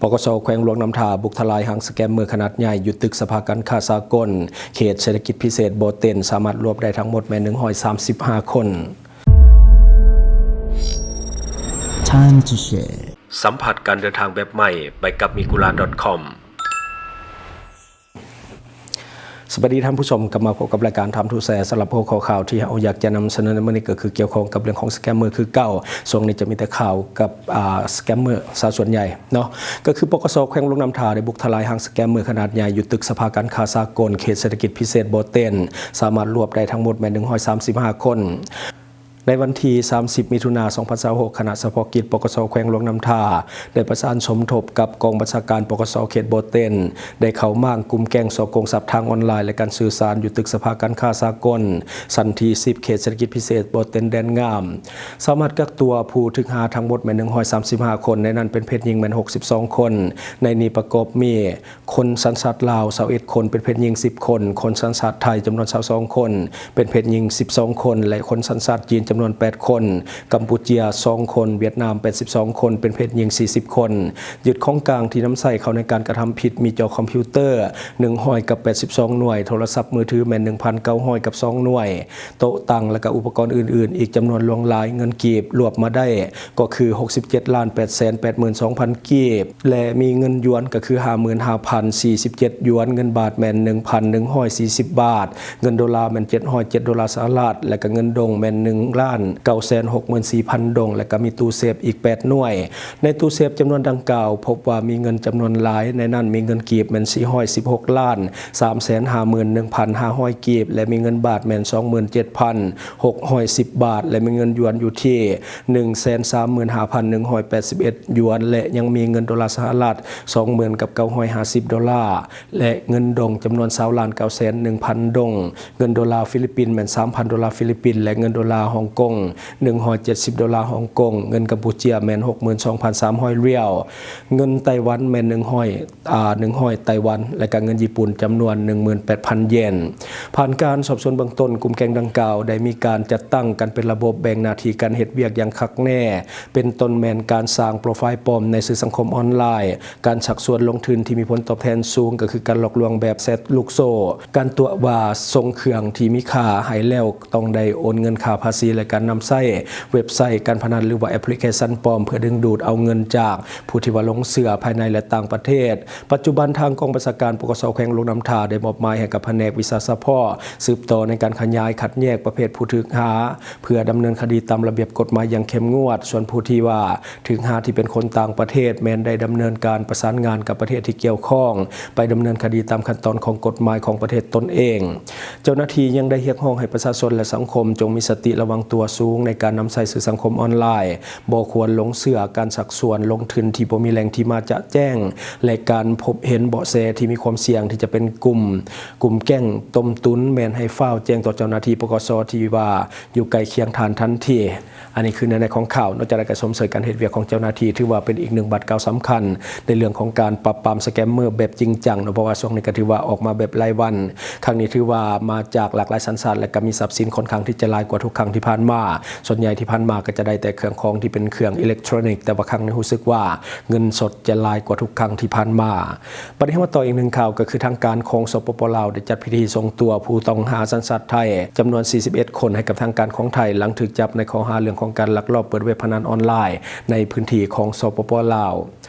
ປກສ ແຂວງຫຼວງນ້ຳທາ ບຸກທະລາຍຮັງສະແກມເມີຂະໜາດໃຫຍ່ ຢູ່ຕຶກສະພາການຄ້າສາກົນ ເຂດເສດຖະກິດພິເສດບໍ່ເຕັນ ສາມາດລວບໄດ້ທັງໝົດແມ່ນ ໜຶ່ງຮ້ອຍສາມສິບຫ້າຄົນ. Time to share. ສຳຜັດການເດີນທາງແບບໃໝ່ ໄປກັບ Migura ດອດ ຄອມ. ສະບາຍດີທ່ານຜູ້ຊົມ, ກັບມາພົບກັບລາຍການ Time to Share. ສຳລັບຫົວຂໍ້ຂ່າວທີ່ເຮົາຢາກຈະນຳສະເໜີໃນມື້ນີ້ ກໍຄືກ່ຽວຂ້ອງກັບເລື່ອງຂອງສະແກມເມີຄືເກົ່າ. ຊ່ວງນີ້ຈະມີແຕ່ຂ່າວກັບ ອ່າ ສະແກມເມີຊາວສ່ວນໃຫຍ່ເນາະ, ກໍຄື ປກສ ແຂວງຫຼວງນ້ຳທາ ໄດ້ບຸກທະລາຍຮັງສະແກມເມີຂະໜາດໃຫຍ່ ຢູ່ຕຶກສະພາການຄ້າສາກົນ ເຂດເສດຖະກິດພິເສດບໍ່ເຕັນ ສາມາດລວບໄດ້ທັງໝົດແມ່ນ ໜຶ່ງຮ້ອຍສາມສິບຫ້າຄົນ. ໃນວັນທີ ສາມສິບ ມິຖຸນາ ສອງພັນຊາວຫົກ ຄະນະສະເພາະກິດ ປກສ ແຂວງຫຼວງນ້ຳທາ ໄດ້ປະສານສົມທົບກັບກອງບັນຊາການ ປກສ ເຂດບໍ່ເຕັນ ໄດ້ເຂົ້າມ້າງກຸ່ມແກ້ງສໍ້ໂກງຊັບທາງອອນລາຍ ແລະ ການສື່ສານ ຢູ່ຕຶກສະພາການຄ້າສາກົນ ຊັ້ນທີ ສິບ ເຂດເສດຖະກິດພິເສດບໍ່ເຕັນ ແດນງາມ. ສາມາດກັກຕົວຜູ້ຖືກຫາທັງໝົດແມ່ນ ໜຶ່ງຮ້ອຍສາມສິບຫ້າຄົນ, ໃນນັ້ນເປັນເພດຍິງແມ່ນ ຫົກສິບສອງຄົນ, ໃນນີ້ປະກອບມີ ຄົນສັນຊາດລາວ ຊາວເອັດຄົນ, ເປັນເພດຍິງ ສິບຄົນ, ຄົນສັນຊາດໄທ ຈຳນວນ ຊາວສອງຄົນ, ເປັນເພດຍິງ ສິບສອງຄົນ ແລະ ຄົນສັນຊາດຈີນ ຈຳນວນ ແປດຄົນ, ກຳປູເຈຍ ສອງຄົນ, ຫວຽດນາມ ແປດສິບສອງຄົນ, ເປັນເພດຍິງ ສີ່ສິບຄົນ. ຍຶດຂອງກາງທີ່ນຳໃຊ້ເຂົ້າໃນການກະທຳຜິດ ມີຈໍຄອມພິວເຕີ ໜຶ່ງຮ້ອຍກັບແປດສິບສອງໜ່ວຍ, ໂທລະສັບມືຖືແມ່ນ ໜຶ່ງພັນເກົ້າຮ້ອຍກັບສອງໜ່ວຍ, ໂຕະຕັ່ງ ແລະ ກະອຸປະກອນອື່ນໆ ອີກຈຳນວນຫຼວງຫຼາຍ. ເງິນກີບລວບມາໄດ້ ກໍຄື ຫົກສິບເຈັດລ້ານແປດແສນແປດໝື່ນສອງພັນກີບ ແລະ ມີເງິນຢວນກໍຄື ຫ້າໝື່ນຫ້າພັນສີ່ສິບເຈັດຢວນ, ເງິນບາດແມ່ນ ໜຶ່ງພັນໜຶ່ງຮ້ອຍສີ່ສິບບາດ, ເງິນໂດລາແມ່ນ ເຈັດຮ້ອຍເຈັດໂດລາສະຫະລັດ ແລະ ກະເງິນດົງແມ່ນ ໜຶ່ງລ້ານເກົ້າແສນຫົກໝື່ນສີ່ພັນດົງ ແລະ ກະມີຕູ້ເຊຟອີກ ແປດໜ່ວຍ. ໃນຕູ້ເຊຟຈຳນວນດັ່ງກ່າວ ພົບວ່າມີເງິນຈຳນວນຫຼາຍ, ໃນນັ້ນມີເງິນກີບແມ່ນ ສີ່ຮ້ອຍສິບຫົກລ້ານສາມແສນຫ້າໝື່ນໜຶ່ງພັນຫ້າຮ້ອຍກີບ ແລະ ມີເງິນບາດແມ່ນ ສອງໝື່ນເຈັດພັນຫົກຮ້ອຍສິບບາດ ແລະ ມີເງິນຢວນຢູ່ທີ່ ໜຶ່ງແສນສາມໝື່ນຫ້າພັນໜຶ່ງຮ້ອຍແປດສິບເອັດຢວນ ແລະ ຍັງມີເງິນໂດລາສະຫະລັດ ສອງໝື່ນກັບເກົ້າຮ້ອຍຫ້າສິບໂດລາ ແລະ ເງິນດົງຈຳນວນ ຊາວລ້ານເກົ້າແສນໜຶ່ງພັນດົງ, ເງິນໂດລາຟີລິບປິນແມ່ນ ສາມພັນໂດລາຟີລິບປິນ ແລະ ເງິນໂດລາຮົງກົງ ໜຶ່ງຮ້ອຍເຈັດສິບໂດລາຮົງກົງ, ເງິນກຳປູເຈຍແມ່ນ ຫົກໝື່ນສອງພັນສາມຮ້ອຍຣຽວ, ເງິນໄຕ້ຫວັນແມ່ນ ໜຶ່ງຮ້ອຍ ອາ ໜຶ່ງຮ້ອຍໄຕ້ຫວັນ ແລະ ກະເງິນຍີ່ປຸ່ນຈຳນວນ ໜຶ່ງໝື່ນແປດພັນເຢນ. ຜ່ານການສອບສວນເບື້ອງຕົ້ນ, ກຸ່ມແກ້ງດັ່ງກ່າວໄດ້ມີການຈັດຕັ້ງກັນເປັນລະບົບ, ແບ່ງໜ້າທີ່ການເຮັດວຽກຢ່າງຄັກແນ່, ເປັນຕົ້ນແມ່ນການສ້າງໂປຣໄຟລ໌ປອມໃນສື່ສັງຄົມອອນລາຍ, ການຊັກຊວນລົງທຶນທີ່ມີຜົນຕອບແທນສູງ, ກໍຄືການຫຼອກລວງແບບແຊລູກໂສ້, ການຕົວະວ່າສົ່ງເຄື່ອງທີ່ມີຄ່າໃຫ້ແລ້ວ ຕ້ອງໄດ້ໂອນເງິນຄ່າພາສີ ແລະ ການນຳໃຊ້ເວັບໄຊການພະນັນ ຫຼືວ່າແອັບພລິເຄຊັນປອມ ເພື່ອດຶງດູດເອົາເງິນຈາກຜູ້ທີ່ວ່າຫຼົງເຊື່ອພາຍໃນ ແລະ ຕ່າງປະເທດ. ປັດຈຸບັນທາງກອງບັນຊາການ ປກສ ແຂວງຫຼວງນ້ຳທາ ໄດ້ມອບໝາຍໃຫ້ກັບພະແນກວິຊາສະເພາະ ສືບຕໍ່ໃນການຂະຫຍາຍຄັດແຍກປະເພດຜູ້ຖືກຫາ ເພື່ອດຳເນີນຄະດີຕາມລະບຽບກົດໝາຍຢ່າງເຂັ້ມງວດ. ສ່ວນຜູ້ທີ່ວ່າ ຖືກຫາທີ່ເປັນຄົນຕ່າງປະເທດ ແມ່ນໄດ້ດຳເນີນການປະສານງານກັບປະເທດທີ່ກ່ຽວຂ້ອງ ໄປດຳເນີນຄະດີຕາມຂັ້ນຕອນຂອງກົດໝາຍຂອງປະເທດຕົນເອງ. ເຈົ້າໜ້າທີ່ຍັງໄດ້ຮຽກຮ້ອງໃຫ້ປະຊາຊົນ ແລະ ສັງຄົມ ຈົ່ງມີສະຕິລະວັງຕົວສູງໃນການນຳໃຊ້ສື່ສັງຄົມອອນລາຍ, ບໍ່ຄວນຫຼົງເຊື່ອການຊັກຊວນລົງທຶນທີ່ບໍ່ມີແຫຼ່ງທີ່ມາຈະແຈ້ງ ແລະ ການພົບເຫັນເບາະແສທີ່ມີຄວາມສ່ຽງທີ່ຈະເປັນກຸ່ມ, ກຸ່ມແກ້ງຕົ້ມຕຸນ ແມ່ນໃຫ້ຟ້າວແຈ້ງຕໍ່ເຈົ້າໜ້າທີ່ ປກສ ທີ່ວ່າຢູ່ໃກ້ຄຽງທ່ານທັນທີ. ອັນນີ້ຄືໃນໃນຂອງຂ່າວ. ນອກຈາກນັ້ນກໍຊົມເຊີຍການເຮັດວຽກຂອງເຈົ້າໜ້າທີ່ ຖືວ່າເປັນອີກໜຶ່ງບາດກ້າວສຳຄັນໃນເລື່ອງຂອງການປາບປາມສະແກມເມີແບບຈິງຈັງເນາະ, ເພາະວ່າຊ່ວງນີ້ກໍຖືວ່າອອກມາແບບລາຍວັນ. ຄັ້ງນີ້ຖືວ່າມາຈາກຫຼາກຫຼາຍສັນຊາດ ແລະ ກໍມີຊັບສິນຂ້ອນຂ້າງທີ່ຈະຫຼາຍກວ່າທຸກຄັ້ງທີ່ຜ່ານມາ. ສ່ວນໃຫຍ່ທີ່ຜ່ານມາກໍຈະໄດ້ແຕ່ເຄື່ອງຂອງທີ່ເປັນເຄື່ອງອີເລັກໂທຣນິກ, ແຕ່ວ່າຄັ້ງນີ້ຮູ້ສຶກວ່າເງິນສົດຈະຫຼາຍກວ່າທຸກຄັ້ງທີ່ຜ່ານມາ. ບັດນີ້ເຮົາມາຕໍ່ອີກໜຶ່ງຂ່າວ, ກໍຄືທາງການຂອງ ສປປ ລາວ ໄດ້ຈັດພິທີສົ່ງຕົວຜູ້ຕ້ອງຫາສັນຊາດໄທ ຈຳນວນ ສີ່ສິບເອັດຄົນ ໃຫ້ກັບທາງການຂອງໄທ ຫຼັງຖືກຈັບໃນຂໍ້ຫາເລື່ອງຂອງການລັກລອບເປີດເວັບພະນັນອອນລາຍໃນພື້ນທີ່ຂອງ ສປປ ລາວ.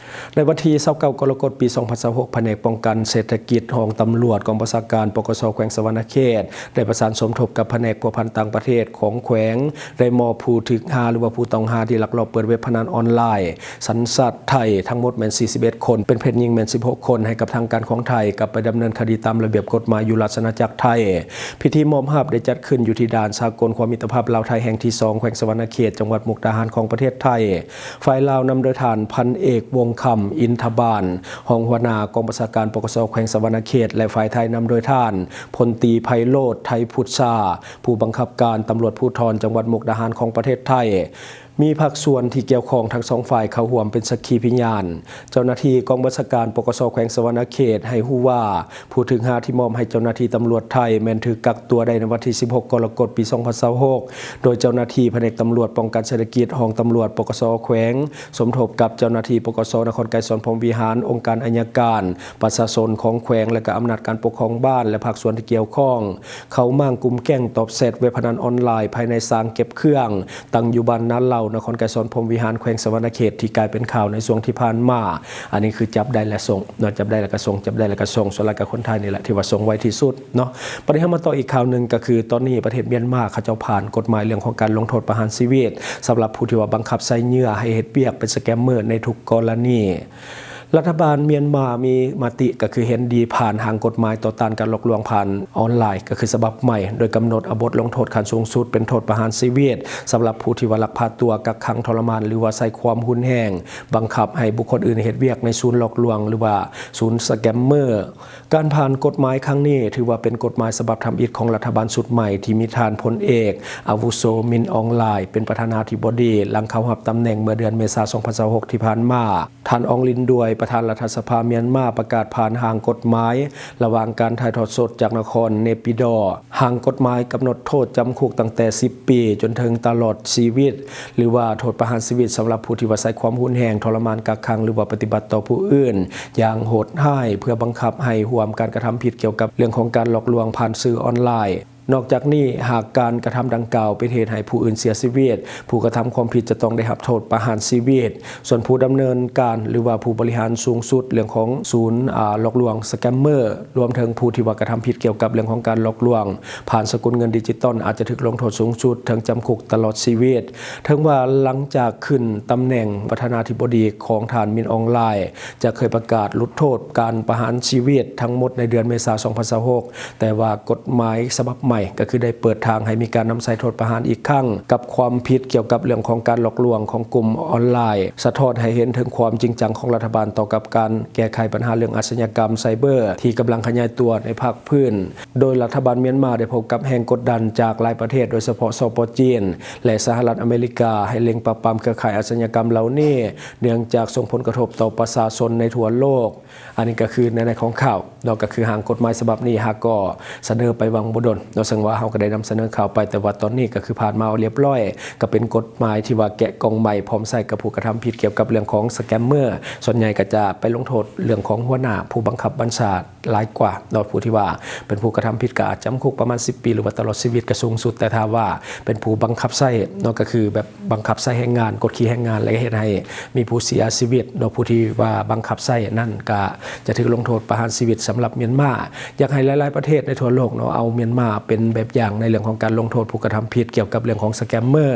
ໃນວັນທີ ຊາວເກົ້າ ກໍລະກົດ ປີ ສອງພັນຊາວຫົກ ພະແນກປ້ອງກັນເສດຖະກິດ ຫ້ອງຕຳຫຼວດກອງບັນຊາການ ປກສ ແຂວງສະຫວັນນະເຂດ ໄດ້ປະສານສົມທົບກັບພະແນກພົວພັນຕ່າງປະເທດຂອງແຂວງ ໄດ້ມອບຜູ້ຖືກຫາ ຫຼືວ່າຜູ້ຕ້ອງຫາທີ່ລັກລອບເປີດເວັບພະນັນອອນລາຍ ສັນຊາດໄທ ທັງໝົດແມ່ນ ສີ່ສິບເອັດຄົນ, ເປັນເພດຍິງແມ່ນ ສິບຫົກຄົນ ໃຫ້ກັບທາງການຂອງໄທ ກັບໄປດຳເນີນຄະດີຕາມລະບຽບກົດໝາຍຢູ່ລາຊະອານາຈັກໄທ. ພິທີມອບຮັບໄດ້ຈັດຂຶ້ນຢູ່ທີ່ດ່ານສາກົນຄວາມມິດຕະພາບລາວ-ໄທແຫ່ງທີສອງ ແຂວງສະຫວັນນະເຂດ ຈັງຫວັດມຸກດາຫານຂອງປະເທດໄທ. ຝ່າຍລາວນຳໂດຍທ່ານ ພັນເອກ ວົງຄຳ ອິນທະບານ ຮອງຫົວໜ້າກອງບັນຊາການ ປກສ ແຂວງສະຫວັນນະເຂດ ແລະ ຝ່າຍໄທນຳໂດຍທ່ານ ພົນຕີ ໄພໂລດ ໄທພຸດຊາ ຜູ້ບັງຄັບການຕຳຫຼວດພູທອນຈັງຫວັດມຸກດາຫານຂອງປະເທດໄທ. ມີພາກສ່ວນທີ່ກ່ຽວຂ້ອງທັງສອງຝ່າຍເຂົ້າຮ່ວມເປັນສັກຂີພະຍານ. ເຈົ້າໜ້າທີ່ກອງບັນຊາການ ປກສ ແຂວງສະຫວັນນະເຂດ ໃຫ້ຮູ້ວ່າ ຜູ້ຖືກຫາທີ່ມອບໃຫ້ເຈົ້າໜ້າທີ່ຕຳຫຼວດໄທ ແມ່ນຖືກກັກຕົວໄດ້ໃນວັນທີສິບຫົກ ກໍລະກົດ ປີສອງພັນຊາວຫົກ ໂດຍເຈົ້າໜ້າທີ່ພະແນກຕຳຫຼວດປ້ອງກັນເສດຖະກິດ ຫ້ອງຕຳຫຼວດ ປກສ ແຂວງ ສົມທົບກັບເຈົ້າໜ້າທີ່ ປກສ ນະຄອນໄກສອນ ພົມວິຫານ, ອົງການໄອຍະການ, ປະຊາຊົນຂອງແຂວງ ແລະ ກະອຳນາດການປົກຄອງບ້ານ ແລະ ພາກສ່ວນທີ່ກ່ຽວຂ້ອງ ເຂົ້າມ້າງກຸ່ມແກ້ງຕອບແຊັດເວັບພະນັນອອນລາຍພາຍໃນສາງເກັບເຄື່ອງ ຕັ້ງຢູ່ບ້ານນາເຫຼົ່າ ນະຄອນໄກສອນ ພົມວິຫານ ແຂວງສະຫວັນນະເຂດ ທີ່ກາຍເປັນຂ່າວໃນຊ່ວງທີ່ຜ່ານມາ. ອັນນີ້ຄືຈັບໄດ້ແລະສົ່ງເນາະ, ຈັບໄດ້ແລ້ວກໍສົ່ງ, ຈັບໄດ້ແລ້ວກໍສົ່ງ, ສ່ວນຫຼາຍກໍຄົນໄທນີ້ແຫຼະທີ່ວ່າສົ່ງໄວທີ່ສຸດເນາະ. ບັດນີ້ເຮົາມາຕໍ່ອີກຂ່າວໜຶ່ງ ກໍຄືຕອນນີ້ປະເທດມຽນມາເຂົາເຈົ້າຜ່ານກົດໝາຍເລື່ອງຂອງການລົງໂທດປະຫານຊີວິດ ສຳລັບຜູ້ທີ່ວ່າບັງຄັບໃຊ້ເຫຍື່ອໃຫ້ເຮັດວຽກເປັນສະແກມເມີໃນທຸກກໍລະນີ. ລັດຖະບານມຽນມາມີມະຕິກໍຄືເຫັນດີຜ່ານຮ່າງກົດໝາຍຕໍ່ຕ້ານການຫຼອກລວງຜ່ານອອນລາຍ ກໍຄືສະບັບໃໝ່ ໂດຍກຳນົດເອົາບົດລົງໂທດຂັ້ນສູງສຸດເປັນໂທດປະຫານຊີວິດ ສຳລັບຜູ້ທີ່ວ່າລັກພາຕົວ, ກັກຂັງ, ທໍລະມານ ຫຼືວ່າໃຊ້ຄວາມຮຸນແຮງ ບັງຄັບໃຫ້ບຸກຄົນອື່ນເຮັດວຽກໃນສູນຫຼອກລວງ ຫຼືວ່າສູນສະແກມເມີ. ການຜ່ານກົດໝາຍຄັ້ງນີ້ ຖືວ່າເປັນກົດໝາຍສະບັບທຳອິດຂອງລັດຖະບານຊຸດໃໝ່ ທີ່ມີທ່ານພົນເອກອາວຸໂສ ມິນ ອອງລາຍ ເປັນປະທານາທິບໍດີ ຫຼັງເຂົ້າຮັບຕຳແໜ່ງເມື່ອເດືອນເມສາ ສອງພັນຊາວຫົກ ທີ່ຜ່ານມາ. ທ່ານ ອອງ ລິນດວຍ ປະທານລັດຖະສະພາມຽນມາ ປະກາດຜ່ານຮ່າງກົດໝາຍ ລະຫວ່າງການຖ່າຍທອດສົດຈາກນະຄອນເນປິດໍ. ຮ່າງກົດໝາຍກຳນົດໂທດຈຳຄຸກຕັ້ງແຕ່ສິບປີຈົນເຖິງຕະຫຼອດຊີວິດ ຫຼືວ່າໂທດປະຫານຊີວິດ ສຳລັບຜູ້ທີ່ວ່າໃຊ້ຄວາມຮຸນແຮງ, ທໍລະມານ, ກັກຂັງ ຫຼືວ່າປະຕິບັດຕໍ່ຜູ້ອື່ນຢ່າງໂຫດຮ້າຍ ເພື່ອບັງຄັບໃຫ້ຮ່ວມການກະທຳຜິດກ່ຽວກັບເລື່ອງຂອງການຫຼອກລວງຜ່ານສື່ອອນລາຍ. ນອກຈາກນີ້, ຫາກການກະທຳດັ່ງກ່າວເປັນເຫດໃຫ້ຜູ້ອື່ນເສຍຊີວິດ, ຜູ້ກະທຳຄວາມຜິດຈະຕ້ອງໄດ້ຮັບໂທດປະຫານຊີວິດ. ສ່ວນຜູ້ດຳເນີນການ ຫຼືວ່າຜູ້ບໍລິຫານສູງສຸດເລື່ອງຂອງສູນ ອາ ຫຼອກລວງ ສະແກມເມີ ລວມເຖິງຜູ້ທີ່ວ່າກະທຳຜິດກ່ຽວກັບເລື່ອງຂອງການຫຼອກລວງຜ່ານສະກຸນເງິນດິຈິຕອນ ອາດຈະຖືກລົງໂທດສູງສຸດເຖິງຈຳຄຸກຕະຫຼອດຊີວິດ. ເຖິງວ່າຫຼັງຈາກຂຶ້ນຕຳແໜ່ງປະທານາທິບໍດີຂອງທ່ານ ມິນ ອອງລາຍ ຈະເຄີຍປະກາດຫຼຸດໂທດການປະຫານຊີວິດທັງໝົດໃນເດືອນເມສາ ສອງພັນຊາວຫົກ ແຕ່ວ່າກົດໝາຍສະບັບໃໝ່ກໍຄືໄດ້ເປີດທາງໃຫ້ມີການນຳໃຊ້ໂທດປະຫານອີກຄັ້ງ ກັບຄວາມຜິດກ່ຽວກັບເລື່ອງຂອງການຫຼອກລວງຂອງກຸ່ມອອນລາຍ ສະທ້ອນໃຫ້ເຫັນເຖິງຄວາມຈິງຈັງຂອງລັດຖະບານຕໍ່ກັບການແກ້ໄຂບັນຫາເລື່ອງອາຊະຍາກຳໄຊເບີທີ່ກຳລັງຂະຫຍາຍຕົວໃນພາກພື້ນ. ໂດຍລັດຖະບານມຽນມາໄດ້ພົບກັບແຮງກົດດັນຈາກຫຼາຍປະເທດ ໂດຍສະເພາະ ສປ ຈີນ ແລະ ສະຫະລັດອາເມລິກາ ໃຫ້ເລັ່ງປາບປາມເຄືອຂ່າຍອາຊະຍາກຳເຫຼົ່ານີ້ ເນື່ອງຈາກສົ່ງຜົນກະທົບຕໍ່ປະຊາຊົນໃນທົ່ວໂລກ. ອັນນີ້ກໍຄືໃນ ໃນຂອງຂ່າວເນາະ, ກໍຄືຮ່າງກົດໝາຍສະບັບນີ້ຫາກໍສະເໜີໄປຫວ່າງບໍ່ດົນເນາະ, ເຊິ່ງວ່າເຮົາກໍໄດ້ນຳສະເໜີຂ່າວໄປ, ແຕ່ວ່າຕອນນີ້ກໍຄືຜ່ານມາຮຽບຮ້ອຍ, ກໍເປັນກົດໝາຍທີ່ວ່າແກະກ່ອງໃໝ່ ພ້ອມໃຊ້ກັບຜູ້ກະທຳຜິດກ່ຽວກັບເລື່ອງຂອງສະແກມເມີ, ສ່ວນໃຫຍ່ກໍຈະໄປລົງໂທດເລື່ອງຂອງຫົວໜ້າຜູ້ບັງຄັບບັນຊາ ຫຼາຍກວ່າເນາະ, ຜູ້ທີ່ວ່າເປັນຜູ້ກະທຳຜິດກໍອາດຈຳຄຸກປະມານສິບປີ ຫຼືວ່າຕະຫຼອດຊີວິດກໍສູງສຸດ, ແຕ່ຖ້າວ່າເປັນຜູ້ບັງຄັບໃຊ້ເນາະ ກໍຄືແບບບັງຄັບໃຊ້ແຮງງານ, ກົດຂີ່ແຮງງານ ແລະ ເຮັດໃຫ້ມີຜູ້ເສຍຊີວິດເນາະ, ຜູ້ທີ່ວ່າບັງຄັບໃຊ້ນັ້ນກໍຈະຖືກລົງໂທດປະຫານຊີວິດ. ສຳລັບມຽນມາ ຢາກໃຫ້ຫຼາຍໆປະເທດໃນທົ່ວໂລກເນາະ ເອົາມຽນມາເປັນແບບຢ່າງໃນເລື່ອງຂອງການລົງໂທດຜູ້ກະທຳຜິດກ່ຽວກັບເລື່ອງຂອງສະແກມເມີ.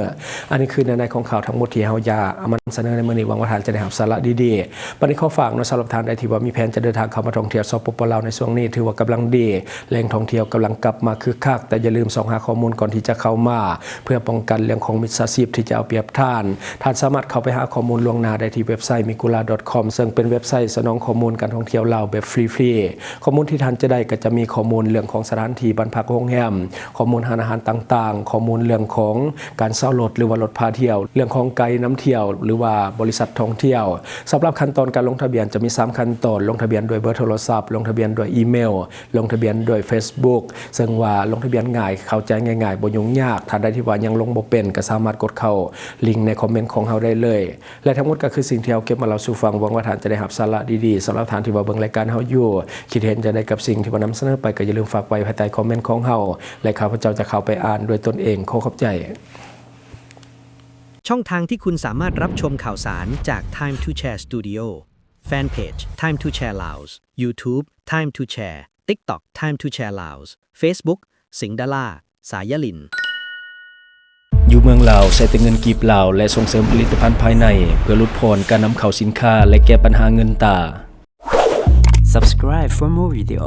ອັນນີ້ຄືໃນໆຂອງຂ່າວທັງໝົດທີ່ເຮົາຢາກເອົາມານຳສະເໜີໃນມື້ນີ້, ຫວັງວ່າທ່ານຈະໄດ້ຮັບສາລະດີໆ. ບັດນີ້ຂໍຝາກເນາະ, ສຳລັບທ່ານໃດທີ່ວ່າມີແຜນຈະເດີນທາງເຂົ້າມາທ່ອງທ່ຽວ ສປປ ລາວ ໃນຊ່ວງນີ້ ຖືວ່າກຳລັງດີ, ແຫຼ່ງທ່ອງທ່ຽວກຳລັງກັບມາຄຶກຄັກ, ແຕ່ຢ່າລືມຊອກຫາຂໍ້ມູນກ່ອນທີ່ຈະເຂົ້າມາ ເພື່ອປ້ອງກັນເລື່ອງຂອງມິດສາຊີບທີ່ຈະເອົາປຽບທ່ານ. ທ່ານສາມາດເຂົ້າໄປຫາຂໍ້ມູນລ່ວງໜ້າໄດ້ທີ່ເວັບໄຊ migula dot com ເຊິ່ງເປັນເວັບໄຊສະໜອງຂໍ້ມູນການທ່ອງທ່ຽວລາວແບບຟຣີໆ. ຂໍ້ມູນທີ່ທ່ານຈະໄດ້ກໍຈະມີຂໍ້ມູນເລື່ອງຂອງສະຖານທີ່ບ້ານພັກໂຮງແຮມ, ຂໍ້ມູນຮ້ານອາຫານຕ່າງໆ, ຂໍ້ມູນເລື່ອງຂອງການເຊົ່າລົດ ຫຼືວ່າລົດພາທ່ຽວ, ເລື່ອງຂອງໄກນຳທ່ຽວ ຫຼືວ່າບໍລິສັດທ່ອງທ່ຽວ. ສຳລັບຂັ້ນຕອນການລົງທະບຽນຈະມີສາມຂັ້ນຕອນ, ລົງທະບຽນດ້ວຍເບີໂທລະສັບ, ລົງທະບຽນດ້ວຍອີເມວ, ລົງທະບຽນດ້ວຍເຟສບຸກ, ເຊິ່ງວ່າລົງທະບຽນງ່າຍ, ເຂົ້າໃຈງ່າຍໆ, ບໍ່ຫຍຸ້ງຍາກ. ທ່ານໃດທີ່ວ່າຍັງລົງບໍ່ເປັນ ກໍສາມາດກົດເຂົ້າລິງໃນຄອມເມັນຂອງເຮົາໄດ້ເລີຍ. ແລະ ທັງໝົດກໍຄືສິ່ງທີ່ເຮົາເກັບມາເລົ່າສູ່ຟັງ, ຫວັງວ່າທ່ານຈະໄດ້ຮັບສາລະດີໆ. ສຳລັບທ່ານທີ່ວ່າເບິ່ງລາຍການເຮົາຢູ່, ຄິດເຫັນຈັ່ງໃດກັບສິ່ງທີ່ວ່ານຳສະເໜີໄປ, ກໍຢ່າລືມຝາກໄວ້ພາຍໃຕ້ຄອມເມັນຂອງເຮົາ ແລະ ຂ້າພະເຈົ້າຈະເຂົ້າໄປອ່ານດ້ວຍຕົນເອງ. ຂໍຂອບໃຈ. ช่องทางที่คุณสามารถรับชมข่าวสารจาก Time to Share Studio แฟนเพจ Time to Share Laos YouTube Time to Share TikTok Time to Share Laos Facebook สิงห์ดารา สายลิน ຢູ່ເມືອງລາວ ໃຊ້ແຕ່ເງິນກີບລາວ ແລະ ສົ່ງເສີມຜະລິດຕະພັນພາຍໃນ ເພື່ອຫຼຸດຜ່ອນການນຳເຂົ້າສິນຄ້າ ແລະ ແກ້ບັນຫາເງິນຕາ. Subscribe for more video.